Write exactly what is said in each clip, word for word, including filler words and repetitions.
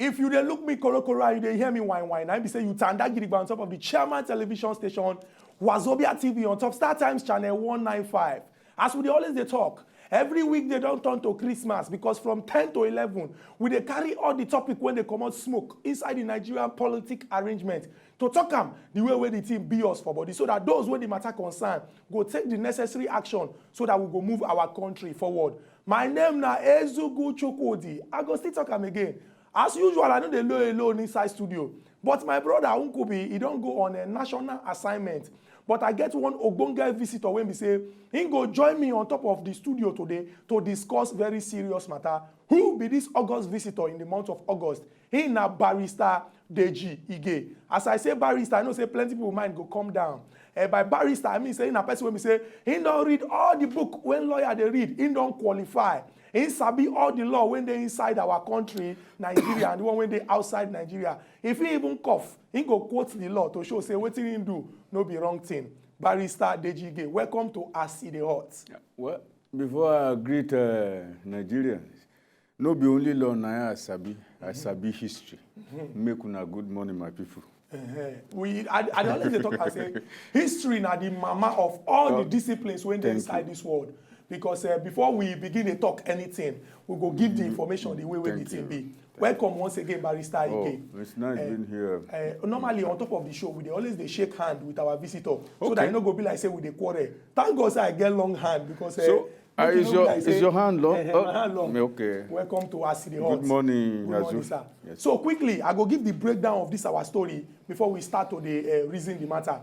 If you dey look me korokoro and you dey hear me whine whine, na be say you tanda gidigba on top of the Chairman Television Station, Wazobia T V on top Star Times Channel one nine five. As we dey always dey talk, every week dey don turn to Christmas, because from ten to eleven, we dey carry all the topic wey dey comot smoke inside the Nigerian politic arrangement to talk am the way wey the thing be us for body, so that those wey the matter concern go take the necessary action so that we go move our country forward. My name na Ezugu Chukwudi. I go still talk am again. As usual, I no dey low alone inside studio. But my brother Nkubi, he don go on a national assignment. But I get one ogbonge visitor wey be say he go join me on top of the studio today to discuss very serious matter. Who be this August visitor in the month of August? He na Barrister Deji Ige. As I say barrister, I know say plenty people mind go come down. Eh, by barrister, I mean say he na person wey be say he don read all the book wey lawyer dey read. He don qualify. He sabi all the law wey dey inside our country, Nigeria, and the one wey dey outside Nigeria. If he even cough, he go quote the law to show say wetin he do no be wrong thing. Barrister Deji Ige, welcome to As E Dey Hot. Well, before I greet uh, Nigerians, no be only law na I sabi, I sabi history. Make una good morning, my people. Uh-huh. We, I, I dey always dey talk and say history na the mama of all the disciplines wey dey Thank inside you. This world. Because uh, before we begin to talk anything, we go give the information the way wey the Thank thing you. Be. Welcome once again, Barrister Oh, Ike. it's nice Eh, being here. Uh, normally, on top of the show, we dey always dey shake hand with our visitor, so Okay. that e no go be like say we dey quarrel. Thank God say I get long hand because uh, So, uh, make e is no your- be like is say- your hand long? Eh, eh, Oh, my hand long. Okay. Welcome to As E Dey Hot. Good morning, Good morning, Azu. Sir. Yes. So quickly, I go give the breakdown of this our story before we start to dey uh, reason the matter.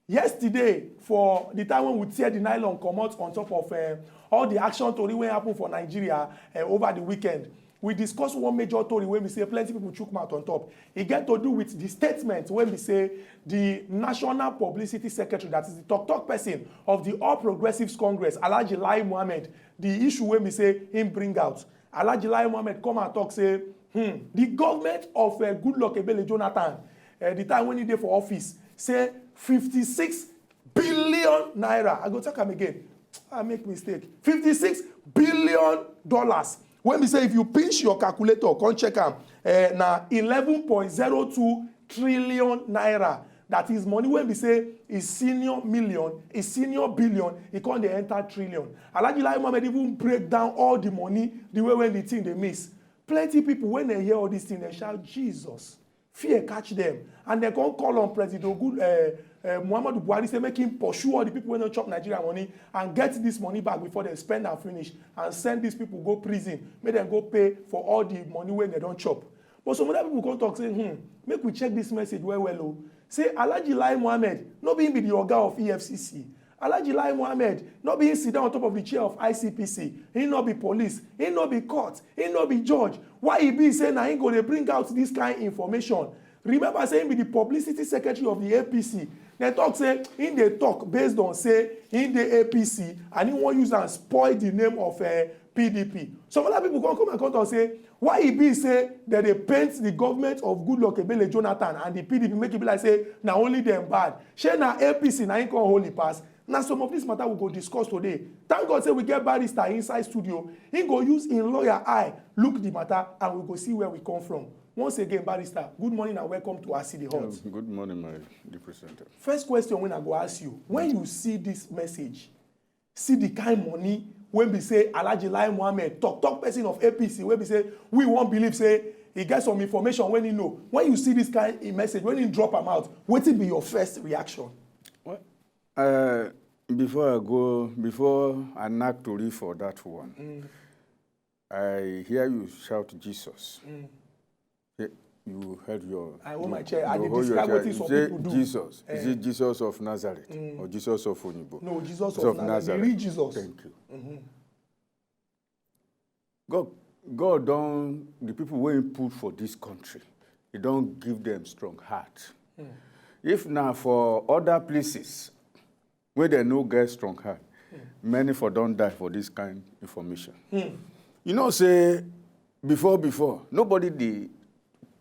Yesterday, for the time when we tear the nylon comot on top of uh, all the action tori wey happen for Nigeria uh, over the weekend, we discuss one major tori wey be say plenty people chook mouth on top. E get to do with the statement wey be say the national publicity secretary, that is the talk talk person of the All Progressives Congress, Alhaji Lai Mohammed, the issue wey be say him bring out. Alhaji Lai Mohammed come and talk say, hmm, the government of uh, Goodluck Ebele Jonathan, uh, the time when he dey for office, say fifty-six billion naira. I go talk am again. I make mistake. Fifty-six billion dollars. When we say if you pinch your calculator, come check am, uh, na eleven point zero two trillion naira. That is money when we say is senior million, is senior billion, e come dey enter trillion. Alhaji Lai Mohammed even break down all the money the way when the thing dey miss. Plenty people, when they hear all these things, they shout, "Jesus!" Fear catch them, and they come call on President Ogu, uh, uh, Muhammadu Buhari, say make him pursue all the people wey no chop Nigeria money and get this money back before they spend and finish, and send these people go prison, make them go pay for all the money wey they don chop. But some other people come talk say, hmm, make we check this message well well o. Say Alhaji Lai Mohammed no be him be the oga of E F C C. Alhaji Lai Mohammed no be him sit down on top of the chair of I C P C. He no be police. He no be court. He no be judge. Why e be say na him go dey bring out this kind information? Remember say him be the publicity secretary of the A P C. They talk say him dey talk based on say him dey A P C and he wan use am spoil the name of uh, P D P. Some other people come come and come talk say why e be say dem dey paint the government of Goodluck Ebele Jonathan and the P D P, make e be like say na only dem bad. Shey na A P C na him come holy pass? Na some of this matter we go discuss today. Thank God say we get barrister inside studio. He go use him lawyer eye look the matter and we go see where we come from. Once again, barrister, good morning and welcome to As E Dey Hot. Um, good morning, my dear presenter. First question wey I go ask you, when you see this message, see the kind money wey be say Alhaji Lai Mohammed, talk talk person of A P C, wey be say we wan believe say e get some information wey he know. When you see this kind of message, when he drop am out, wetin be your first reaction? Well, uh, before I go, before I knack to read for that one, I hear you shout Jesus. Eh, You heard your. I hold you- my chair. I you dey hold your describe chair. Wetin You some say people do. Jesus. Is Eh. It Jesus of Nazareth or Jesus of Onibo? No, Jesus Jesus of of Nazareth. Nazareth. The real Jesus. Thank you. God, God don the people wey he put for this country, he don give them strong heart. If na for other places wey dem no get strong heart, many for don die for this kind information. You know say before before nobody dey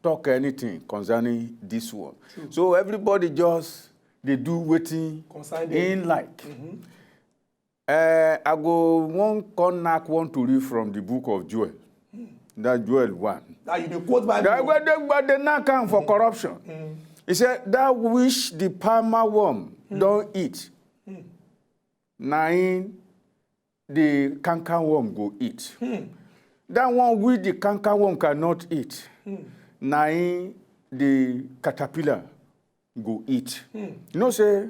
talk anything concerning this one. So everybody just dey do wetin Concern he them. Like. Uh, I go wan come knack one tori from the book of Joel. That Joel one. That you dey quote Bible. That wey dey wey dey knack am for corruption. He said, "That which the palmer worm don eat, na im the canker worm go eat. That one which the canker worm cannot eat, na im the caterpillar go eat." You know say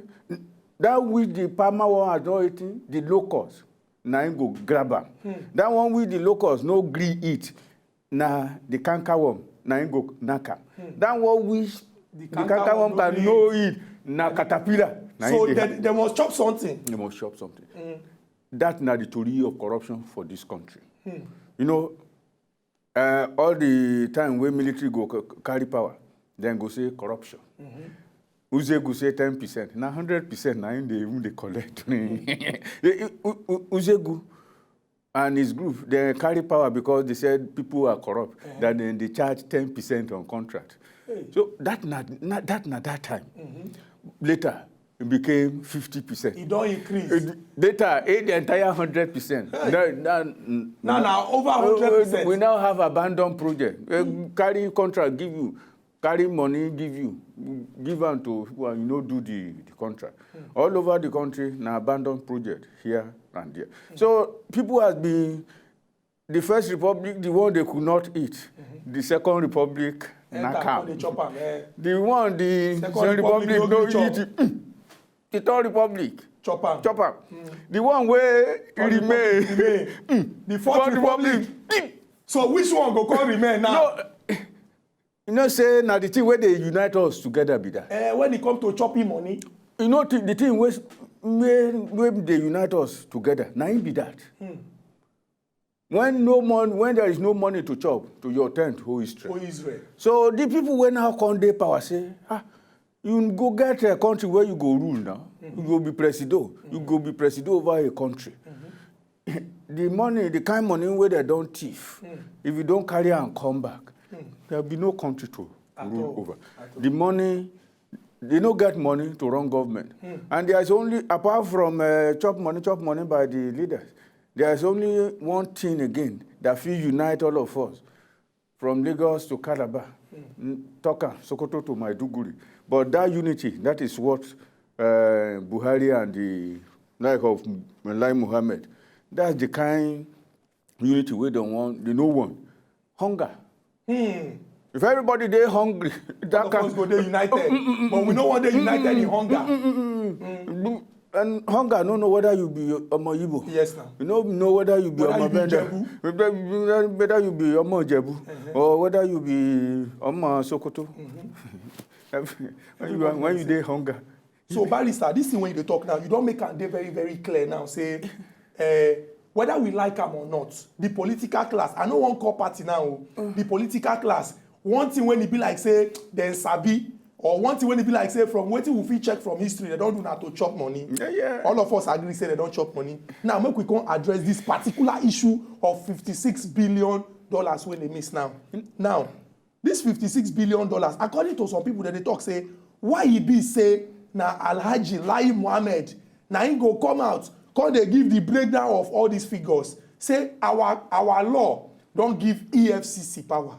that which the palmer worm has not eaten, the locust, na im go grab am. That one which the locust no gree eat, na the canker worm, na im go knack am. That one which the canker worm can no eat, na caterpillar, na im dey. So they, they must chop something. They must chop something. That na the tori of corruption for this country. You know, uh, all the time wey military go c- carry power, dem go say corruption. Uzegu say ten percent, na hundred percent na im dey even dey collect. U- U- Uzegu and his group, they carry power because they said people are corrupt, that then they charge ten percent on contract. So that na, na that na that time. Later, it became fifty percent. E don increase. Later, e the entire hundred percent. Now, now, now na over hundred percent. We now have abandoned project. Eh, carry contract give you, carry money give you, give am to people and you no do the, the contract. All over the country, na abandoned project here and there. So people has been, the first republic, the one they could not eat. The second republic, knack am. The one, the second republic no eat. The third republic, chop am. Chop am. The one wey remain, the fourth republic. So which one go come remain now? No, you know say na the thing wey dey unite us together be that. Eh, when e come to chopping money. You know the thing wey wey wey dey unite us together, na im be that. When no money, when there is no money to chop, to your tent, who Israel. Who Israel. So the people wey now come dey power say, ah, you go get a country where you go rule now. You go be presido. You go be presido over a country. The money, the kind money wey they don thief, if you don carry am come back, there be no country to rule over. The money, they no get money to run government. And there is only, apart from uh, chop money, chop money by the leaders, there is only one thing again that fit unite all of us, from Lagos to Calabar, n- talk am, Sokoto to Maiduguri. But that unity, that is what uh, Buhari and the like of Lai Mohammed, that's the kind unity wey dem want, they no want. Hunger. If everybody dey hungry, that kind go dey united. But we no want dey united in hunger. And hunger no know whether you be Omo Igbo. Yes, now. You no know whether you be Omo Bender. Whether you be Omo Ijebu or whether you be Omo Sokoto. When you are- when you dey hunger. So, barrister, this thing when you dey talk now, you don make am dey very, very clear now. Say, uh, whether we like am or not, the political class, I no wan call party now. The political class, one thing when e be like say dem sabi, or one thing when e be like say from wetin we fit check from history, dem don do na to chop money. Yeah, yeah. All of us agree say dem don chop money. Now, make we come address this particular issue of fifty-six billion dollars wey dey miss now. Now, this fifty-six billion dollars, according to some people, dem dey talk say why e be say na Alhaji Lai Mohammed na him go come out, come dey give the breakdown of all these figures. Say our our law don give E F C C power,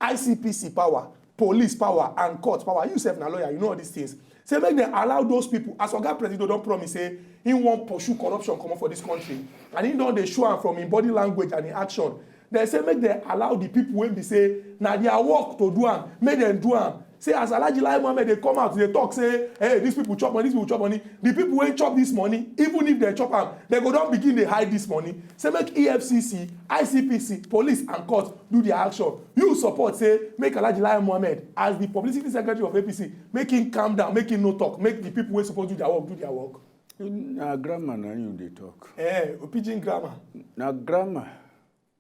I C P C power, police power, and court power. You sef na lawyer, you know all these things. Say make dem allow those people, as Oga Presido don promise say he wan pursue corruption comot for this country, and he don dey show am from him body language and him action. Dem say make dem allow the people wey be say na their work to do am, make dem do am. Say as Alhaji Lai Mohammed dey come out dey talk say, hey, these people chop money, these people chop money. The people wey chop this money, even if dem chop am, dem go don begin dey hide this money. Say make E F C C, I C P C, police and court do their action. You support say make Alhaji Lai Mohammed, as the publicity secretary of A P C, make him calm down, make him no talk, make the people wey suppose do their work do their work. Na grammar na you dey talk. Eh, pidgin grammar. Na grammar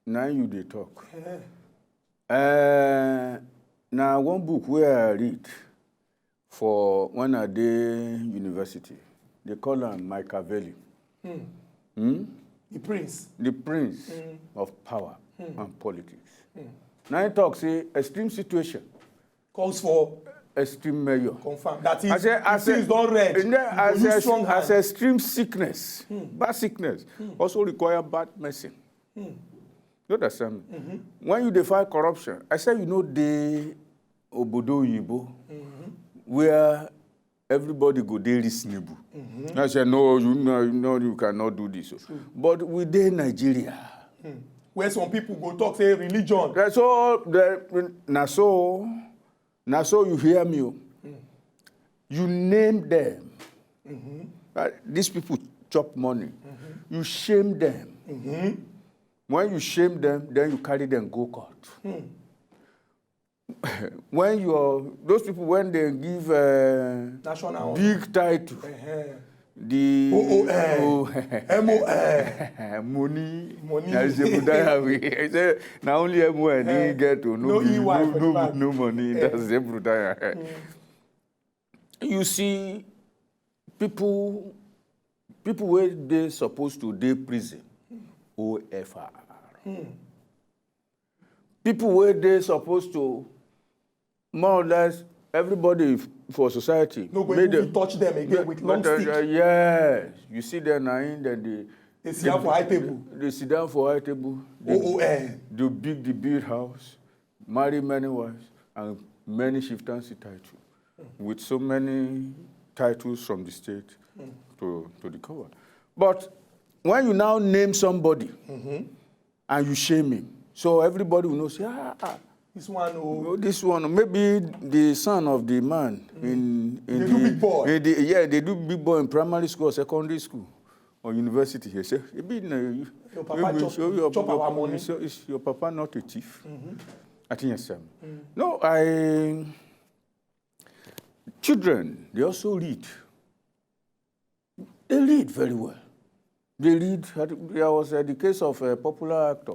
na you dey talk. Eh. Uh, na one book wey I read for when I dey university. They call am Machiavelli. Hmm? The prince. The prince of power and politics. Na him talk say extreme situation calls for extreme measure. Confirm. That is, as a, as things don red. As, a, strong as hand. Extreme sickness, bad sickness, also require bad medicine. You understand me? When you dey fight corruption, I say you no dey obodo oyibo where everybody go dey reasonable. I say no, you no, you no, you cannot do this. But we dey Nigeria. Where some people go talk say religion. That's all. The, na so, na so you hear me. Oh. You name them. Uh, these people chop money. You shame them. When you shame them, then you carry them go court. When you are those people when they give uh, National big title, Uh-huh. the O O N. oh, M O N. money. Money. That's the Buddha way. I say na only M O N he Eh, get to no no be E Y no for the no bank. no money. Eh. That's the Buddha. You see, people people wey dey supposed to dey prison, O F R. People wey dey supposed to more or less everybody f- for society. No go make even dem- fit touch them again with long but, uh, stick. uh, yes, you see them na in dem dey They sit down for high table. They sit down for high table. They, O O N. They build the big house, marry many wives, and many chieftaincy titles, with so many titles from the state to, to the cover. But when you now name somebody and you shame him, so everybody will know say, ah, ah, This one, oh, oh, this one, maybe the son of the man in, in They the, do big boy. in the- yeah, they do big boy in primary school or secondary school or university. He say, "Ebi na you, Your papa you chop- show your, chop your, our money. So is your papa not a thief?" I think yes, sir. No, I children they also read. They read very well. They read. There was uh, the case of a popular actor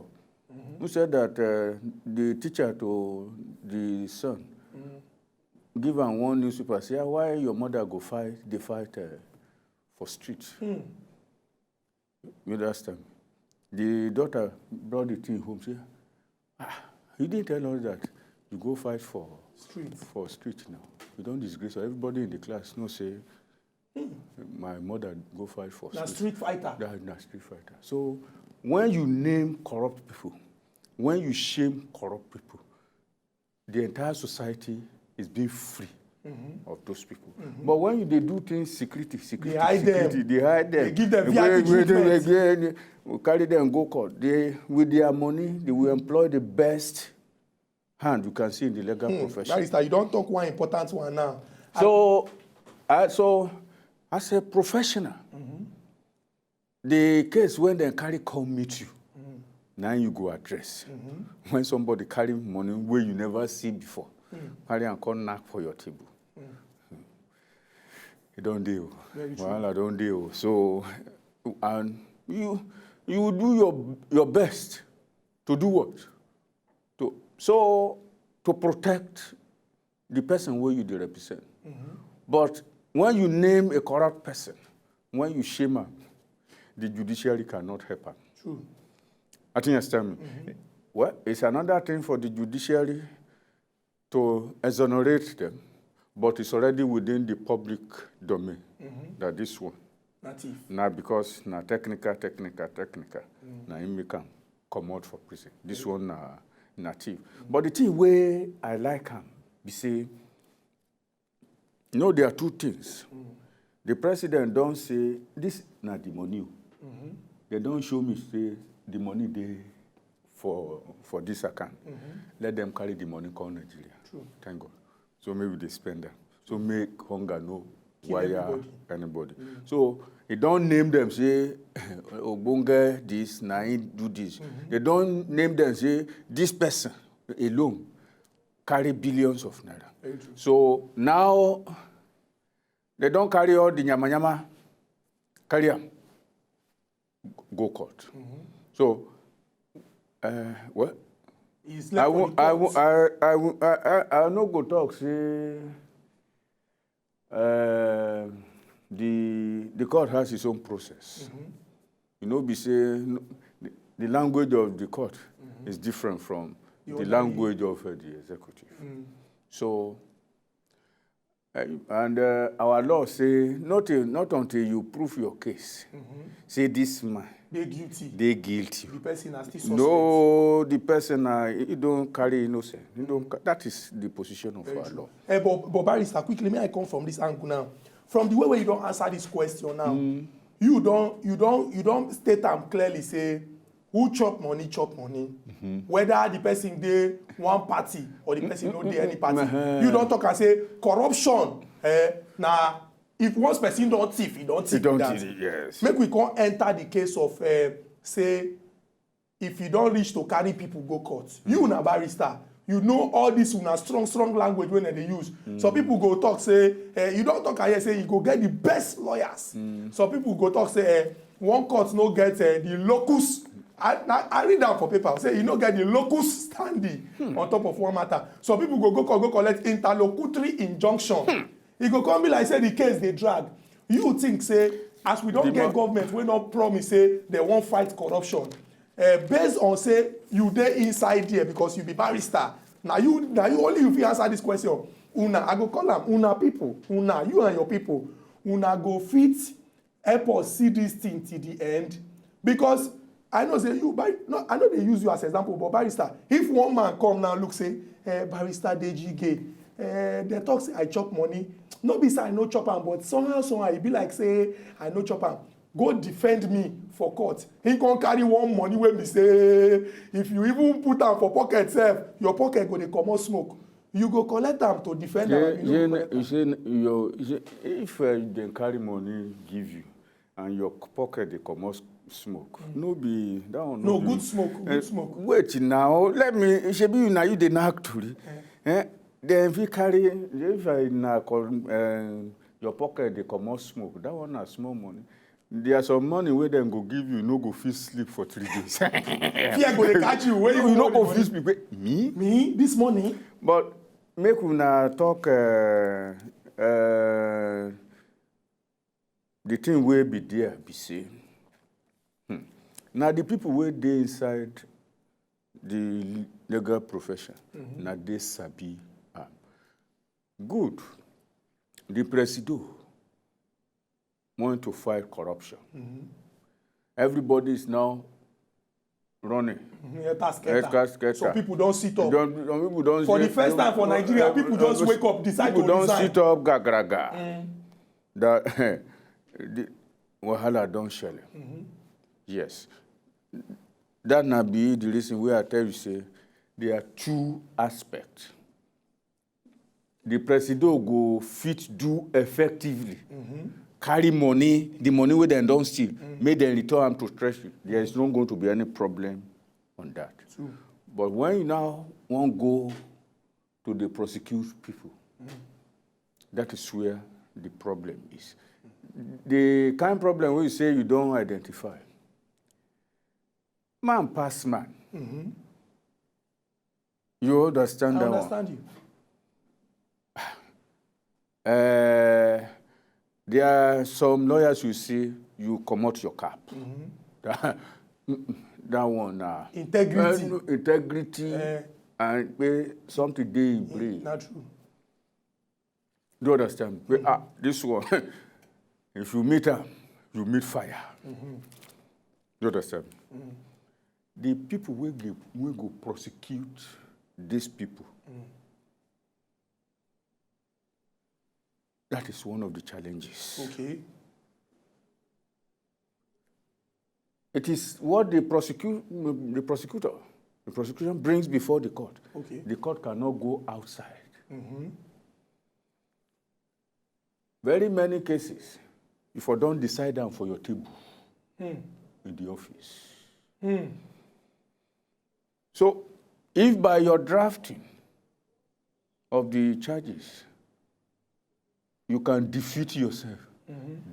who said that uh, the teacher to the son give am one newspaper say, "Ah, why your mother go fight? They fight uh, for street." You understand? The daughter brought the thing home. Say, "Ah, you didn't tell us that you go fight for Street. For street now. You don't disgrace us. Everybody in the class know say my mother go fight for Na street." Street Fighter. That na Street Fighter. So when you name corrupt people, when you shame corrupt people, the entire society is being free of those people. But when you they do things secretly, secretly, hide secretly, them. They hide them. They give them They V I P go- they- treatment. they- they- we carry them go court. They with their money, they will employ the best hand you can see in the legal profession. Barrister, you don't talk one important one now. So, I, so as a professional, the case when they carry come meet you, now you go address. When somebody carry money where you never see before, carry and come knock for your table. You don't deal. Very true. Wahala don't deal. So, and you you do your your best to do what? To so to protect the person where you dey represent. But when you name a corrupt person, when you shame am, the judiciary cannot help am. True. I think you understand me. Well, it's another thing for the judiciary to exonerate them, but it's already within the public domain that this one Na thief. now because na technical, technical, technical, na him make am comot for prison. This one na na thief. But the thing wey I like am be say, you know, there are two things. The president don say this na the money. O. They don show me say the money dey for for this account. Let them carry the money come Nigeria. Thank God. So maybe they spend am. So make hunger no Kill wire everybody. Anybody. So he don name them say ogbonge this na him do this. They don name them say this person alone carry billions of naira. Very true. So now they don carry all the yamayama, carry am go court. So, uh, well, It's I left for won't, the I court. won't, I, I, won't- I, I, I no go talk say uh, the the court has its own process. You know, be say no, the, the language of the court is different from Your the own. Language of uh, the executive. So, uh, and uh, our law say not till, not until you prove your case, say this man Dey guilty. Dey guilty. The person na still suspect. No, the person na he don carry innocent. He don ca- that is the position of Very our true. law. Eh, but, but barrister, quickly, may I come from this angle now? From the way where you don't answer this question now, you don't, you don't, you don't state am clearly. Say who chop money, chop money. Whether the person dey one party or the person no dey any party, Uh-huh. You don't talk and say corruption. Eh, na if once person don't thief, he don't thief. He don't be that. Thief, yes. Make we come enter the case of uh, say if you don't reach to carry people go court, you na barrister, you know all this una strong strong language when they use. Some people go talk say eh, you don't talk here say you go get the best lawyers. Some people go talk say eh, one court no get eh, the locus. I, I, I read am for paper say you no get the locus standing on top of one matter. Some people go go co- go collect interlocutory injunction. E go come be like say the case dey drag. You think say as we don The get ma- government wey don promise say dem wan fight corruption, uh, based on say you dey inside there because you be barrister, na you na you only you fit answer this question. Una, I go call am una people, una, you and your people, una go fit help us see this thing till the end, because I know say you by no I no dey use you as example, but barrister, if one man come now look say eh, barrister Deji Gay, eh, dem talk say I chop money, no be say I no chop am, but somehow somehow e be like say I no chop am, go defend me for court. He come carry one money wey be say if you even put am for pocket sef, your pocket go dey comot smoke. You go collect am to defend am. Shey You no go shey collect am. shey your shey if uh, dem carry money give you and your pocket dey comot smoke, no be that one. No, Be, good smoke, good Eh, smoke. Wait now, let me. Shebi na you dey knack tori. Eh? Then if you carry, if I na call, uh, your pocket dey comot smoke, that one na small money. There are some money wey dem go give you, you no go fit sleep for three days. Fear go dey catch you when you You no hold go the fit money. Sleep. Wait, me? Me this morning. But make una talk. Uh, uh, the thing wey be there be say, hmm, na the people wey dey inside the legal profession, na dey sabi am. Good. The presido want to fight corruption. Everybody is now running. Mhm, enter scatter. Enter scatter. Some people don sit up. Don- some people don For the say- first time for Nigeria, people just wake up, decide people to don resign. Sit up gagraga. That the wahala don shele. Yes, that na be the reason wey I tell you say there are two aspects. The presido go fit do effectively, carry money, the money wey dem don steal, make dem return am to treasury. There is not going to be any problem on that. But when you now wan go to dey prosecute people, that is where the problem is. The kind problem wey you say you don identify, man pass man. You understand I that one? Understand you. Uh, there are some lawyers you see, you comot your cap. That, that one na Integrity. Uh, no, integrity Eh. And pe something dey in play. Na true. Do you understand? Pe, ah, this one, if you meet am, you meet fire. Do you understand? The people wey go wey go prosecute these people, that is one of the challenges. Okay. It is what the prosecute the prosecutor the prosecution brings before the court. Okay. The court cannot go outside. Very many cases, you for don decide am for your table in the office. So, if by your drafting of the charges, you can defeat yourself,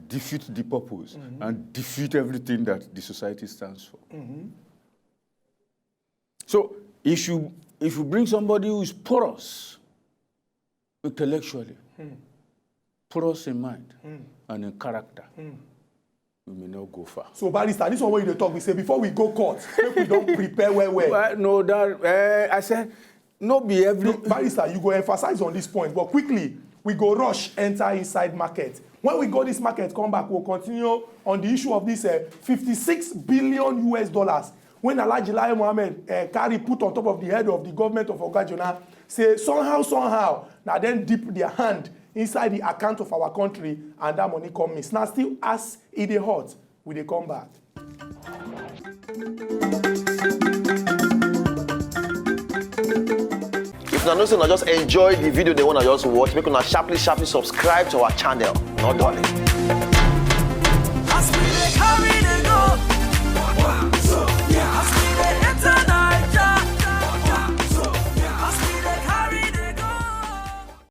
defeat the purpose, and defeat everything that the society stands for. So, if you if you bring somebody who is porous intellectually, porous in mind, and in character, we may not go far. So barrister, this one wey you dey talk, we say before we go court, make we don prepare well well. Well, no, that uh, I said, no be every. Barrister, you go emphasize on this point, but quickly, We go rush enter inside market. When we go this market, come back, we'll continue on the issue of this uh, fifty-six billion U S dollars when Alhaji Lai Mohammed uh, carry put on top of the head of the government of Oga Jonah. Say somehow, somehow, now then dip their hand inside the account of our country and that money come miss. Now still as e dey hot, we dey come back. If una know say una just enjoy the video dem wey una just watch, make una sharply sharply subscribe to our channel. No dulling. As we